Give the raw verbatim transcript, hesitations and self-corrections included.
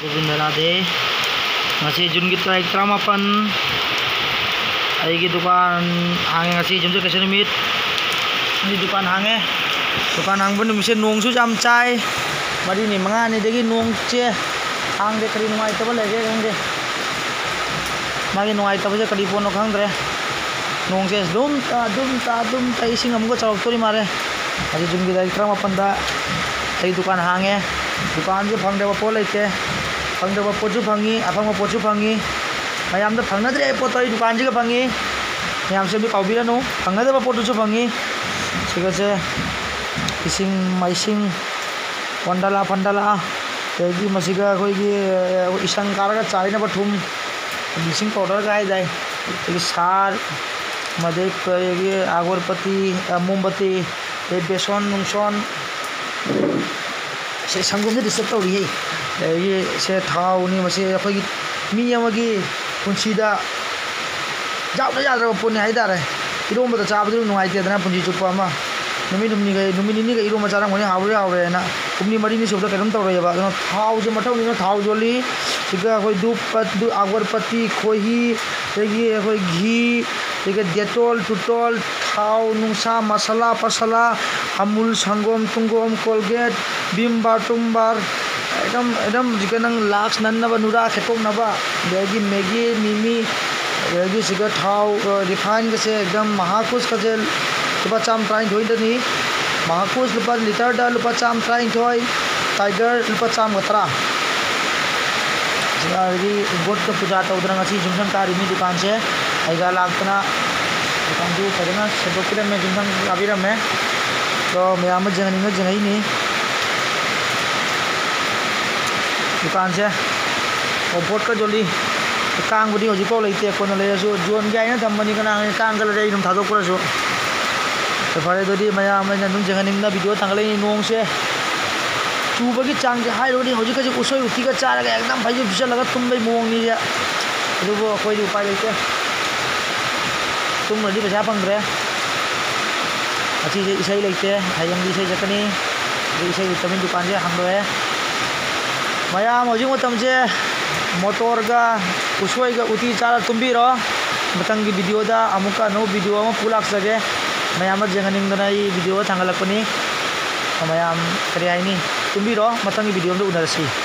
ꯒꯣꯕꯤꯟꯗ ꯔꯥꯙꯦ꯫ ꯉꯁꯤ ꯖꯨꯟꯒꯤ ꯇꯥꯔꯤꯛ ꯇꯔꯥꯃꯥꯄꯟ꯫ ꯑꯩꯒꯤ ꯗꯨꯀꯥꯟ ꯍꯥꯡꯉꯦ ꯉꯁꯤ, ꯌꯨꯝꯁꯀꯩꯁ ꯅꯨꯃꯤꯠ꯫ ꯉꯁꯤ ꯗꯨꯀꯥꯟ ꯍꯥꯡꯉꯦ꯫ ꯗꯨꯀꯥꯟ ꯍꯥꯡꯕ ꯅꯨꯃꯤꯠꯁꯦ ꯅꯣꯡꯁꯨ ꯌꯥꯝ ꯆꯥꯏ꯫ ꯃꯔꯤꯅꯤ ꯃꯉꯥꯅꯤꯗꯒꯤ ꯅꯣꯡꯁꯦ ꯍꯥꯡꯗꯦ꯫ ꯀꯔꯤ ꯅꯨꯡꯉꯥꯏꯇꯕ ꯂꯩꯒꯦ ꯈꯪꯗꯦ꯫ ꯃꯥꯒꯤ ꯅꯨꯡꯉꯥꯏꯇꯕꯁꯦ ꯀꯔꯤ ꯄꯣꯠꯅꯣ ꯈꯪꯗ꯭ꯔꯦ꯫ ꯅꯣꯡꯁꯦ ꯑꯗꯨꯝ ꯇꯥ, ꯑꯗꯨꯝ ꯇꯥ, ꯑꯗꯨꯝ ꯇꯥ, ꯏꯁꯤꯡ ꯑꯃꯨꯛꯀ ꯆꯥꯎꯔꯛꯇꯣꯔꯤ ꯃꯥꯜꯂꯦ꯫ ꯉꯁꯤ ꯖꯨꯟꯒꯤ ꯇꯥꯔꯤꯛ ꯇꯔꯥꯃꯥꯄꯟꯗ ꯑꯩ ꯗꯨꯀꯥꯟ ꯍꯥꯡꯉꯦ꯫ ꯗꯨꯀꯥꯟꯁꯦ ꯐꯪꯗꯕ ꯄꯣꯠ ꯂꯩꯇꯦ꯫ ꯐꯪꯗꯕ ꯄꯣꯠꯁꯨ ꯐꯪꯉꯤ, ꯑꯐꯪꯕ ꯄꯣꯠꯁꯨ ꯐꯪꯉꯤ꯫ ꯃꯌꯥꯝꯗ ꯐꯪꯅꯗ꯭ꯔꯦ ꯍꯥꯏꯕ ꯄꯣꯠꯇꯣ ꯑꯩ ꯗꯨꯀꯥꯟꯁꯤꯒ ꯐꯪꯉꯤ꯫ ꯃꯌꯥꯝꯁꯦ ꯑꯝꯇ ꯀꯥꯎꯕꯤꯔꯅꯨ, ꯐꯪꯅꯗꯕ ꯄꯣꯠꯇꯨꯁꯨ ꯐꯪꯉꯤ꯫ ꯁꯤꯒꯁꯦ ꯏꯁꯤꯡ ꯃꯥꯏꯁꯤꯡ, ꯋꯥꯟꯗꯥꯂꯥ ꯐꯟꯗꯥꯂꯥ, ꯑꯗꯒꯤ ꯃꯁꯤꯒ ꯑꯩꯈꯣꯏꯒꯤ, ꯑ, ꯏꯁꯪ ꯀꯥꯔꯒ ꯆꯥꯏꯅꯕ ꯊꯨꯝ, bleaching powderꯒ ꯍꯥꯏꯗꯥꯏ, ꯑꯗꯒꯤ ꯁꯥꯔ, ꯃꯗꯩ ꯑꯩꯈꯣꯏꯒꯤ ꯑꯒꯔꯕꯇꯤ, ꯑ, ꯃꯣꯝꯕꯇꯤ, ꯑꯗꯩ ꯕꯦꯁꯣꯟ ꯅꯨꯡꯁꯣꯟ, ꯁꯦ ꯁꯪꯒꯣꯝꯁꯦ disturb ꯇꯧꯔꯤꯍꯦ꯫ ꯑꯗꯒꯤ ꯁꯦ ꯊꯥꯎꯅꯤ, ꯃꯁꯤ ꯑꯩꯈꯣꯏꯒꯤ ꯃꯤ ꯑꯃꯒꯤ ꯄꯨꯟꯁꯤꯗ ꯌꯥꯎꯗ ꯌꯥꯗ꯭ꯔꯕ ꯄꯣꯠꯅꯤ ꯍꯥꯏꯇꯥꯔꯦ꯫ ꯏꯔꯣꯝꯕꯗ ꯆꯥꯕꯗꯨ ꯅꯨꯡꯉꯥꯏꯇꯦꯗꯅ, ꯄꯨꯟꯁꯤ ꯆꯨꯞꯄ ꯑꯃ꯫ ꯅꯨꯃꯤꯠ ꯍꯨꯝꯅꯤꯒ, ꯅꯨꯃꯤꯠ ꯅꯤꯅꯤꯒ ꯏꯔꯣꯝꯕ ꯆꯥꯔꯝꯒꯅꯤ, ꯍꯥꯎꯔꯦ ꯍꯥꯎꯔꯦꯅ꯫ ꯍꯨꯝꯅꯤ ꯃꯔꯤꯅꯤ ꯁꯨꯕꯗ ꯀꯩꯅꯣꯝ ꯇꯧꯔꯛꯑꯦꯕ꯫ ꯑꯗꯨꯅ ꯊꯥꯎꯁꯦ ꯃꯊꯧꯅꯤꯅ ꯊꯥꯎ ꯌꯣꯜꯂꯤ꯫ ꯁꯤꯒ ꯑꯩꯈꯣꯏ ꯙꯨꯞ, ꯄꯠ-, ꯙꯨꯞ, ꯑꯒꯔꯕꯇꯤ, ꯈꯣꯏꯍꯤ, ꯑꯗꯒꯤ ꯑꯩꯈꯣꯏ ꯘꯤ, ꯑꯗꯒꯤ ꯗꯦꯇꯣꯜ ꯇꯨꯇꯣꯜ, ꯊꯥꯎ ꯅꯨꯡꯁꯥ, ꯃꯁꯥꯂꯥ ꯄꯁꯥꯂꯥ, ꯑꯃꯨꯜ, ꯁꯪꯒꯣꯝ ꯇꯨꯡꯒꯣꯝ, ꯀꯣꯜꯒꯦꯠ, ꯚꯤꯝ ꯕꯥꯔ ꯇꯨꯝ ꯕꯥꯔ, ꯑꯦꯛꯗꯝ, ꯑꯦꯛꯗꯝ ꯍꯧꯖꯤꯛꯀ ꯅꯪ ꯂꯥꯛꯁ ꯅꯟꯅꯕ, ꯅꯨꯔꯥ ꯈꯦꯠꯇꯣꯛꯅꯕ, ꯑꯗꯒꯤ ꯃꯦꯒꯤ, ꯃꯤꯃꯤ, ꯑꯗꯒꯤ ꯁꯤꯒ ꯊꯥꯎ, ꯑ, ꯔꯤꯐꯥꯏꯟꯒꯁꯦ ꯑꯦꯛꯗꯝ ꯃꯍꯥꯀꯨꯁꯀꯁꯦ ꯂꯨꯄꯥ ꯆꯥꯝꯃ ꯇꯔꯥꯅꯤꯊꯣꯏꯗꯅꯤ꯫ ꯃꯍꯥꯀꯨꯁ ꯂꯨꯄꯥ ꯂꯤꯇꯔꯗ ꯂꯨꯄꯥ ꯆꯥꯝꯃ ꯇꯔꯥꯅꯤꯊꯣꯏ, ꯇꯥꯏꯒꯔ ꯂꯨꯄꯥ ꯆꯥꯝꯃꯒ ꯇꯔꯥ꯫ ꯑꯗꯒꯤ ꯒꯣꯠꯀ ꯄꯨꯖꯥ ꯇꯧꯗꯅ ꯉꯁꯤ ꯌꯨꯝꯁꯪ ꯀꯥꯔꯤ ꯃꯤ ꯗꯨꯀꯥꯟꯁꯦ꯫ ꯑꯩꯒ ꯂꯥꯛꯇꯅ ꯗꯨꯀꯥꯟꯁꯨ ꯐꯖꯅ ꯁꯦꯡꯗꯣꯛꯄꯤꯔꯝꯃꯦ, ꯌꯨꯝꯁꯪ ꯀꯥꯕꯤꯔꯝꯃꯦ꯫ ꯑꯗꯣ ꯃꯌꯥꯝ ꯑꯃ ꯌꯦꯡꯍꯟꯅꯤꯡꯅ ꯌꯦꯡꯉꯛꯏꯅꯤ ꯗꯨꯀꯥꯟꯁꯦ꯫ ꯑꯣ, ꯄꯣꯠꯀ ꯌꯣꯜꯂꯤ꯫ ꯀꯥꯡꯕꯨꯗꯤ ꯍꯧꯖꯤꯛꯐꯥꯎ ꯂꯩꯇꯦ, ꯀꯣꯟꯅ ꯂꯩꯔꯁꯨ ꯌꯣꯟꯒꯦ ꯍꯥꯏꯅ ꯊꯝꯕꯅꯤ, ꯀꯅꯥ ꯈꯪꯅꯤ ꯀꯥꯡꯒ ꯂꯩꯔꯦ ꯑꯩ ꯑꯗꯨꯝ ꯊꯥꯗꯣꯛꯄ꯭ꯔꯁꯨ꯫ ꯐꯔꯦ, ꯑꯗꯨꯗꯤ ꯃꯌꯥꯝ ꯑꯩꯅ ꯑꯗꯨꯝ ꯌꯦꯡꯍꯟꯅꯤꯡꯗꯅ video ꯊꯥꯡꯒꯠꯂꯛꯏꯅꯤ꯫ ꯅꯣꯡꯁꯦ ꯆꯨꯕꯒꯤ ꯆꯥꯡꯁꯦ ꯍꯥꯏꯔꯨꯔꯗꯤ ꯍꯧꯖꯤꯛ ꯍꯧꯖꯤꯛ ꯎꯁꯣꯏ ꯎꯇꯤꯒ ꯆꯥꯔꯒ ꯑꯦꯛꯗꯝ ꯐꯩꯖꯨꯞ ꯁꯨꯞꯆꯜꯂꯒ ꯇꯨꯝꯕꯩ ꯃꯑꯣꯡꯅꯤꯁꯦ꯫ ꯑꯗꯨꯕꯨ ꯑꯩꯈꯣꯏꯗꯤ ꯎꯄꯥꯏ ꯂꯩꯇꯦ, ꯇꯨꯝꯈ꯭ꯔꯗꯤ ꯄꯩꯁꯥ ꯐꯪꯗ꯭ꯔꯦ꯫ ꯉꯁꯤꯁꯦ ꯏꯁꯩ ꯂꯩꯇꯦ, ꯍꯌꯦꯡꯗꯤ ꯏꯁꯩ ꯆꯠꯀꯅꯤ꯫ ꯑꯗꯨ ꯏꯁꯩ ꯂꯩꯇꯕꯅꯤꯅ ꯗꯨꯀꯥꯟꯁꯦ ꯍꯥꯡꯗꯣꯛꯑꯦ꯫ ꯃꯌꯥꯝ ꯍꯧꯖꯤꯛ ꯃꯇꯝꯁꯦ ꯃꯣꯇꯣꯔꯒ ꯎꯁꯣꯏꯒ ꯎꯇꯤ ꯆꯥꯔ ꯇꯨꯝꯕꯤꯔꯣ꯫ ꯃꯊꯪꯒꯤ ꯚꯤꯗꯤꯑꯣꯗ ꯑꯃꯨꯛꯀ ꯑꯅꯧꯕ ꯚꯤꯗꯤꯑꯣ ꯑꯃ ꯄꯨ ꯂꯥꯛꯆꯒꯦ꯫ ꯃꯌꯥꯝꯅ ꯌꯦꯡꯍꯟꯅꯤꯡꯗꯅ ꯑꯩ ꯚꯤꯗꯤꯑꯣ ꯊꯥꯡꯒꯠꯂꯛꯄꯅꯤ꯫ ꯃꯌꯥꯝ ꯀꯔꯤ ꯍꯥꯏꯅꯤ, ꯇꯨꯝꯕꯤꯔꯣ, ꯃꯊꯪꯒꯤ ꯚꯤꯗꯤꯑꯣ ꯑꯃꯗ ꯎꯅꯔꯁꯤ꯫